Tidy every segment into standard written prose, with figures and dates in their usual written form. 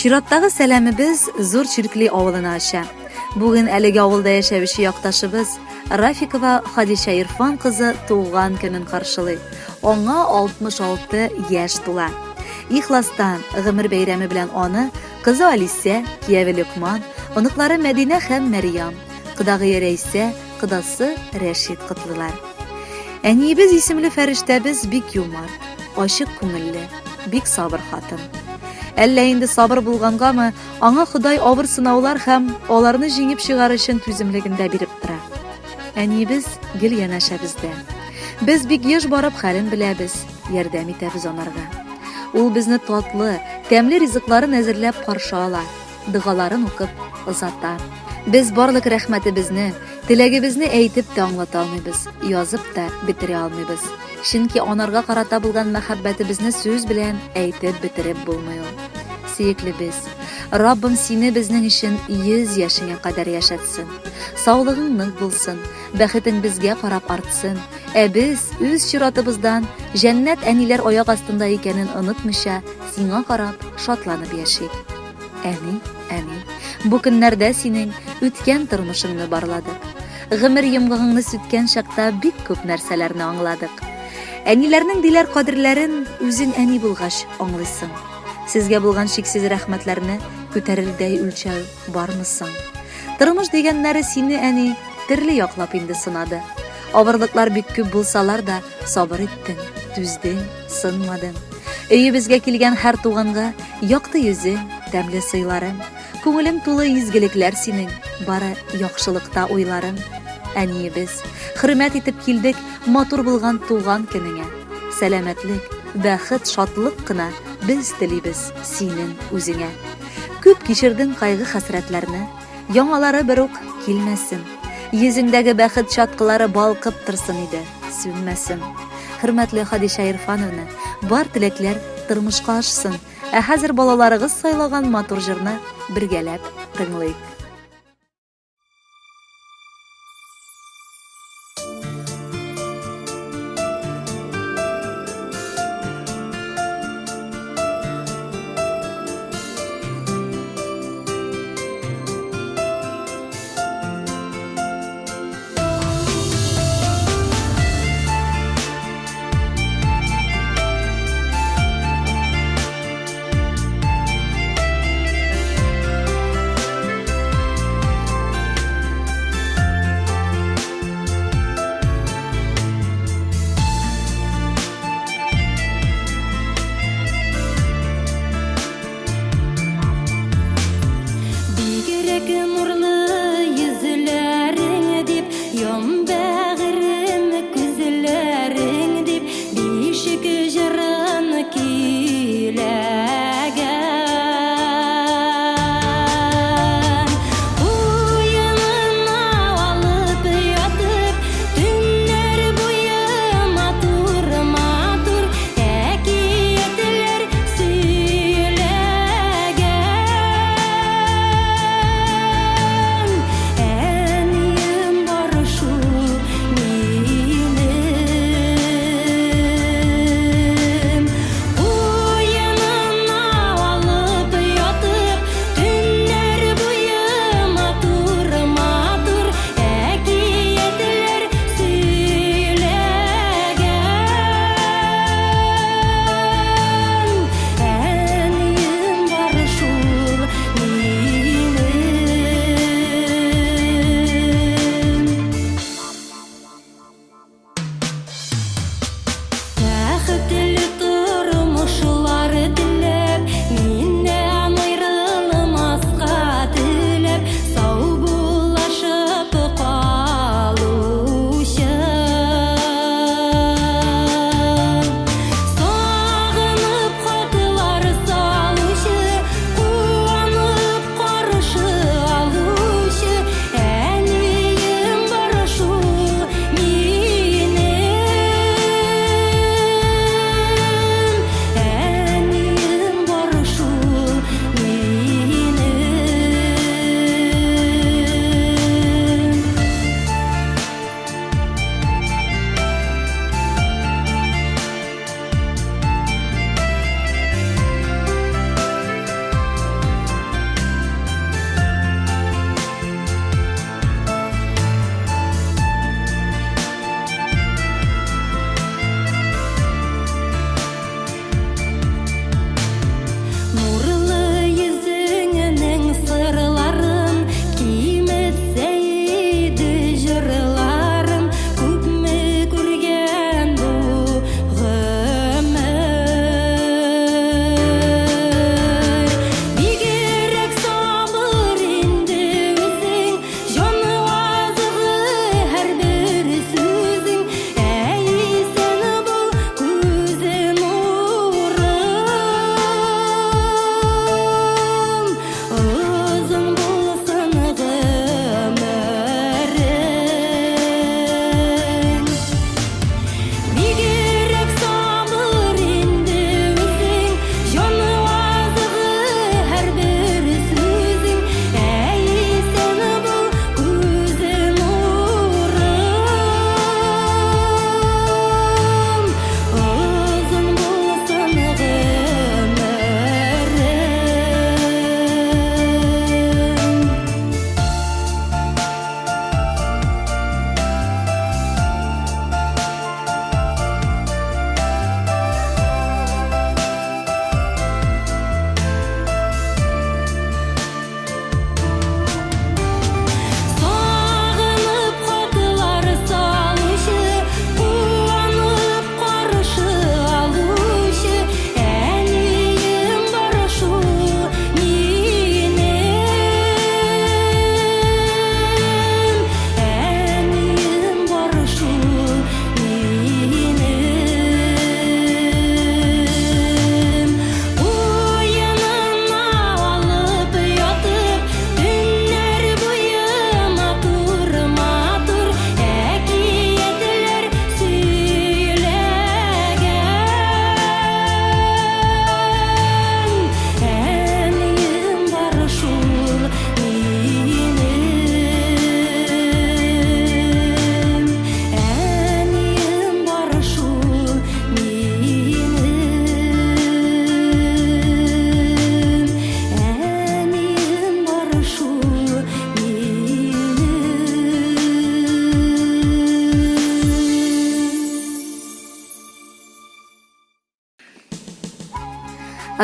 Чираттагы сәламебез Зур Чиркли авылына оча. Бүген әлеге авылда яшәүче якташыбыз Рафикова Хадичә Ирфан кызы туган көнен каршылый. Аңа 66 яшь тула. Ихластан гомер бәйрәме белән аны кызы Алисә, кияве Лөкман, оныклары Мәдинә һәм Мәрьям, кодагые Рәйсә, кодасы Рәшит котлыйлар. Әниебез исемле фәрештәбез бик юмарт, ачык күңелле, бик сабыр хатын. Әллә инде сабыр булгангамы, аңа Ходай авыр сынаулар һәм аларны җиңеп чыгар өчен түземлеген дә биреп тора. Әниебез гел янәшәбездә. Без бик еш барып хәлен беләбез, ярдәм итәбез анарга. Ул безне татлы, тәмле ризыкларын әзерләп каршы ала. Догаларын укып озата. Без барлык рәхмәтебезне, теләгебезне әйтеп тә аңлата алмыйбыз, язып та бетерә алмыйбыз. Чөнки анарга карата булган мәхәббәтебезне сүз белән әйтеп бетереп булмый ул. Сөеклебез, Раббым сине безнең өчен 100 яшеңә кадәр яшәтсен. Саулыгың нык булсын, бәхетең безгә карап артсын. Ә без үз чиратыбыздан җәннәт әниләр аяк астында икәнен онытмыйча, сиңа карап шатланып яшик. Әни, әни, бу көннәрдә синең үткән тормышыңны барладык. Гомер йомгагыңны сүткән чакта бик күп нәрсәләрне аңладык. Әниләрнең диләр кадерләрен үзең әни булгач аңлыйсың. Сезгә булган чиксез рәхмәтләрне күтәрердәй үлчәү бармы соң? Тормыш дигәннәре сине, әни, төрле яклап инде сынады. Авырлыклар бик күп булсалар да, сабыр иттең, түздең, сынмадың. Өебезгә килгән һәр туганга якты йөзең, тәмле сыйларың, күңелең тулы изгелекләр синең, бары яхшылыкта уйларың. Әниебез, хөрмәт итеп килдек матур булган туган көнеңә. Сәламәтлек, бәхет, шатлык кына без телибез синең үзеңә. Күп кичердең кайгы-хәсрәтләрне, Яңалары бер үк килмәсен. Йөзеңдәге бәхет чаткылары балкып торсын иде, сүнмәсен. Хөрмәтле Хадичә Ирфановна, бар теләкләр тормышка ашсын. Ә хәзер балаларыгыз сайлаган матур җырны бергәләп тыңлыйк.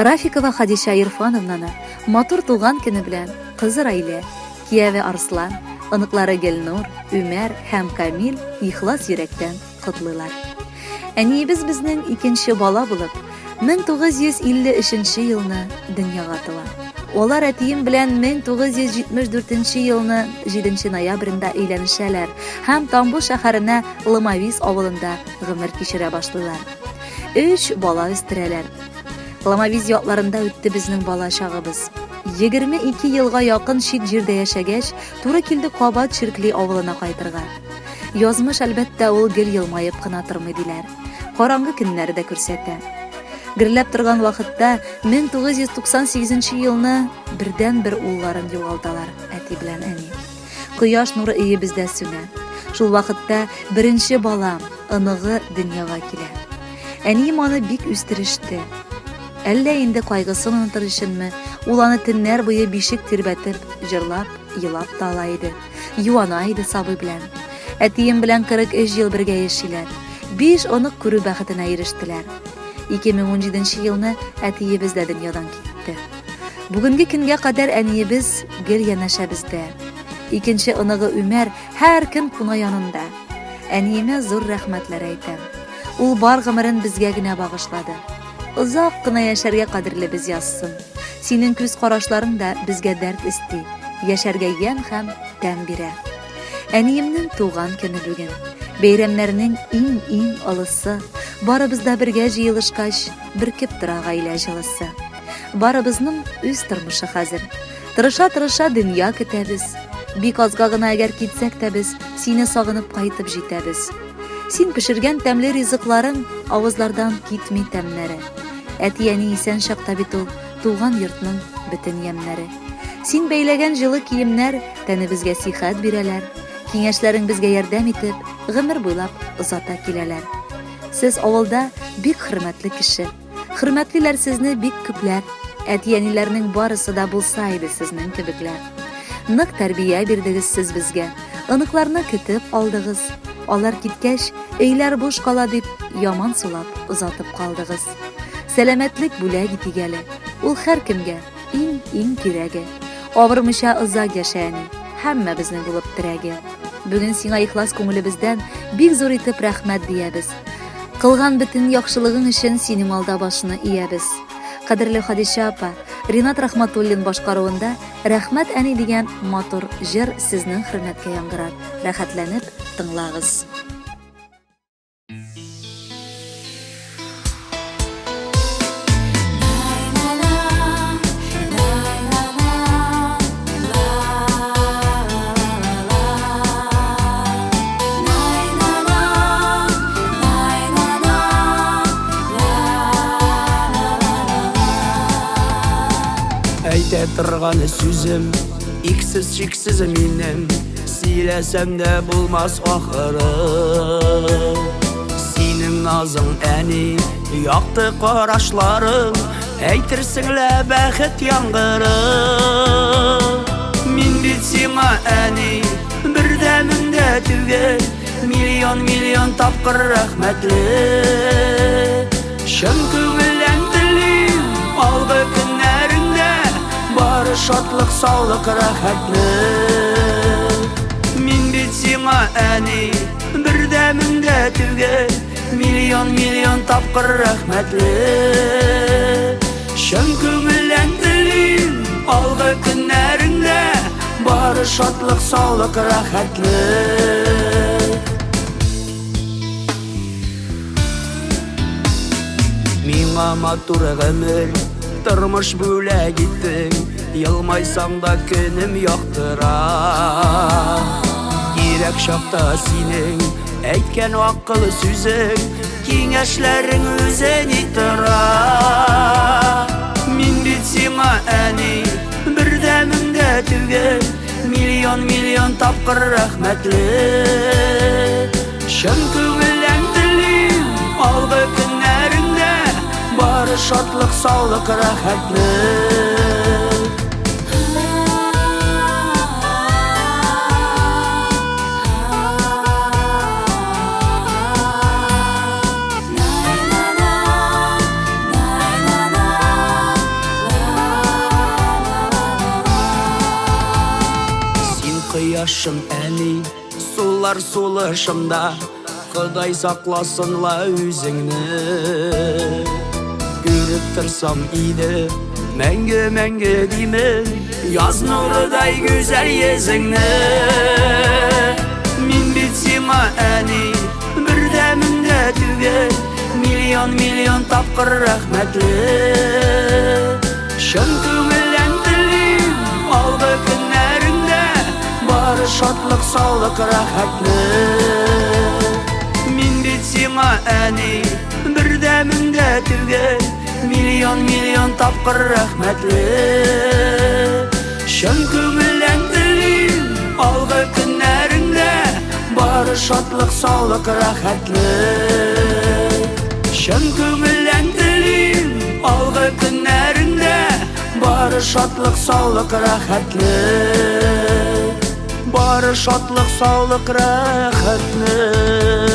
Рафикова Хадича Ирфановнаны матур туган көне белән кызы Райлә, кияве Арслан, оныклары Гөлнур, Үмәр һәм Камил ихлас йөрәктән котлыйлар. Әниебез безнең икенче бала булып, 1953 елны дөньяга туа. Алар әтием белән 1974 елны 7 ноябрендә өйләнешәләр һәм Тамбов шәһәренә Ломовиз авылында гомер кичерә башлыйлар. Өч бала үстерәләр. Ломовиз якларында үтте безнең бала чагыбыз. 22 елга якын чит җирдә яшәгәч, туры килде кабат Чиркли авылына кайтырга. Язмыш, әлбәттә, ул гел елмаеп кына тормый диләр. Караңгы көннәре дә күрсәтә. Гөрләп торган вакытта 1998 елны бердән-бер улларын югалталар әти белән әни. Кояш нуры өебездә сүнә. Шул вакытта беренче балам, оныгы дөньяга килә. Әнием аны бик үстереште. Әллә инде кайгысын онытыр өченме, ул аны төннәр буе бишек тирбәтеп, җырлап, елап та ала иде. Юана иде сабый белән. Әтием белән 43 ел бергә яшиләр. Биш онык күрү бәхетенә ирештеләр. 2017 елны әтиебез дә дөньядан китте. Бүгенге көнгә кадәр әниебез гел янәшәбездә. Икенче оныгы Үмәр һәр көн куна янында. Әниемә зур рәхмәтләр әйтәм. Ул бар гомерен безгә генә багышлады. Озак кына яшәргә кадерлебез язсын. Синең күз карашларың да безгә дәрт өсти, яшәргә ямь һәм тәм бирә. Әниемнең туган көне бүген. Бәйрәмнәрнең иң-иң олысы. Барыбыз да бергә җыелышкач, бөркеп тора гаилә җылысы. Барыбызның үз тормышы хәзер. Тырыша-тырыша дөнья көтәбез. Бик азга гына әгәр китсәк тә без, сине сагынып кайтып җитәбез. Син пешергән тәмле ризыкларың авызлардан китми тәмнәре. Әти-әни исән чакта бит ул туган йортның бөтен ямьнәре. Син бәйләгән җылы киемнәр тәнебезгә сихәт бирәләр. Киңәшләрең безгә ярдәм итеп, гомер буйлап озата киләләр. Сез авылда бик хөрмәтле кеше. Хөрмәтлиләр сезне бик күпләр. Әти-әниләрнең барысы да булса иде сезнең кебекләр. Нык тәрбия бирдегез сез безгә. Оныкларны көтеп алдыгыз. Алар киткәч, өйләр буш кала дип, яман сулап озатып калдыгыз. Сәламәтлек бүләк итик әле. Ул һәркемгә иң-иң кирәге. Авырмыйча озак яшә, әни, һәммәбезнең булып терәге. Бүген сиңа ихлас күңелебездән бик зур итеп рәхмәт диябез. Кылган бөтен яхшылыгың өчен синең алда башны иябез. Кадерле Хадичә апа, Ринат Рахматуллин башкаруында Рәхмәт әни дигән матур җыр сезнең хөрмәткә яңгырар. Рәхәтләнеп тыңлагыз. Әйтә торган сүзем иксез-чиксез минем, сөйләсәм дә булмас ахыры. Синең назың, әни, якты карашларың, әйтерсең лә бәхет яңгыры. Мин бит сиңа, әни, бер дә мең дә түгел, миллион-миллион тапкыр рәхмәтле. Чын күңелдән телим, алгы көннәреңдә бары шатлык, саулык, рәхәтлек. Мин бит сиңа, әни, бер дә мең дә түгел, миллион-миллион тапкыр рәхмәтле. Чын күңелдән телим, алгы көннәреңдә бары шатлык, саулык, рәхәтлек. Миңа матур гомер, тормыш бүләк иттең, елмайсаң да көнем яктыра. Кирәк чакта синең әйткән акыл сүзең, киңәшләрең үзе ни тора. Мин бит сиңа, әни, бер дә мең дә түгел, миллион-миллион тапкыр рәхмәтле. Чын күңелдән телим, алгы көннәреңдә бары шатлык, саулык, рәхәтлек. кояшым, әни, сулар сулышымда, Ходай сакласын ла үзеңне. Күреп торсам иде, мәңге, мәңге димен, яз нурыдай гүзәл йөзеңне. Мин бит сиңа, әни, бер дә мең дә түгел, миллион, миллион тапкыр рәхмәтле. Чын күңелдән телим, алгы көннәреңдә бары шатлык, саулык, рәхәтлек. Мин бит сиңа, әни, бер дә мең дә түгел, миллион, миллион тапкыр рәхмәтле. Чын күңелдән телим, алгы көннәреңдә бары шатлык, саулык, рәхәтлек. Чын күңелдән телим, алгы көннәреңдә бары шатлык, саулык, рәхәтлек. Бары шатлык, саулык, рәхәтлек.